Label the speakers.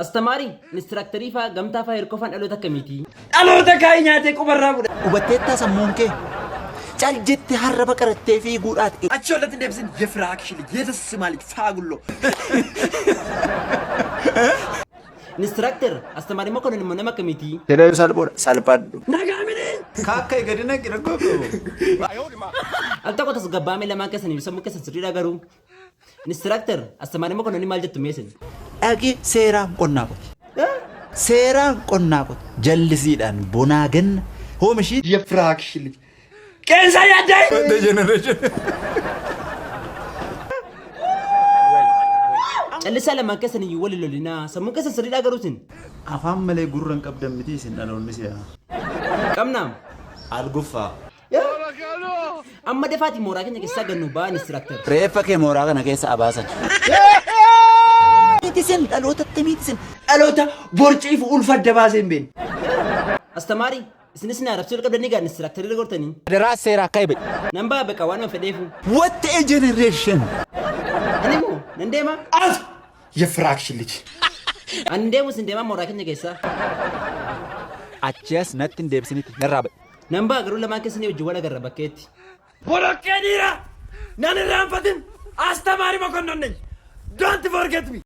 Speaker 1: Astamaari, inistiraaktarii faa, gamtaa faa, hirkoo faan dhaloota akkamiiti?
Speaker 2: Dhaloota kaayii nyaatee qubarraa fudha.
Speaker 3: Hubatteettaa sammuun kee? Cal jette harraba qarattee fiiguudhaati.
Speaker 2: Achi ollatti hin deebisin yefiraakshili yetassimaalich faagulloo.
Speaker 1: Inistiraaktar, astamaari Mokonnon immoo nama akkamiiti?
Speaker 3: Jedhee salphoodha. Salphadhu.
Speaker 2: Nagaa minii.
Speaker 3: Kaakka gadi naqi rakkoo qabu.
Speaker 1: Al tokko tasgabbaa'amee lamaan keessaniif sammuu keessan sirriidhaa garuu. Inistiraaktar, astamaari Mokonnon maal jettu mee isin?
Speaker 3: Dhaqi seeraan qonnaa qoti. Seeraan qonnaa qoti. Jallisiidhaan bonaa ganna hoomishii.
Speaker 2: Yefiraakshili. Qeensa yaaddee.
Speaker 1: Callisaa lamaan keessan iyyuu wal hin lolinaa. Sammuun keessan sirriidhaa garuu isin?
Speaker 3: Afaan malee gurra hin qabdan miti isin dhaloonni si'a.
Speaker 1: Qabnaa?
Speaker 3: Alguffaa.
Speaker 1: Amma dafaati mooraa keenya keessaa gad nu ba'aa inistiraaktar.
Speaker 3: Reeffa kee mooraa kana keessa abaasan. Miti isin dhaloota attamiiti isin.
Speaker 2: Dhaloota borciif ulfa adda baasee hin beekne.
Speaker 1: Astamaari, isinis na arrabsuu jalqabdanii gaa inistiraaktarii gortanii.
Speaker 3: Adaraa seeraa akka ibe.
Speaker 1: Nan ba'a beqa waanuma fedheefu.
Speaker 3: What a generation!
Speaker 1: Ani moo nan deema?
Speaker 2: As! Yefiraakshi lij.
Speaker 1: Ani hin deemu isin deemaa mooraa keenya keessaa.
Speaker 3: Achi as natti hin deebisinitti narraa ba'i.
Speaker 1: Nan ba'a garuu lamaan keessanii wajjin wal agarra bakkeetti.
Speaker 2: Boloqqee dhiiraa! Nan irraanfatin! Astamaari Mokonnon nany! Don't forget me!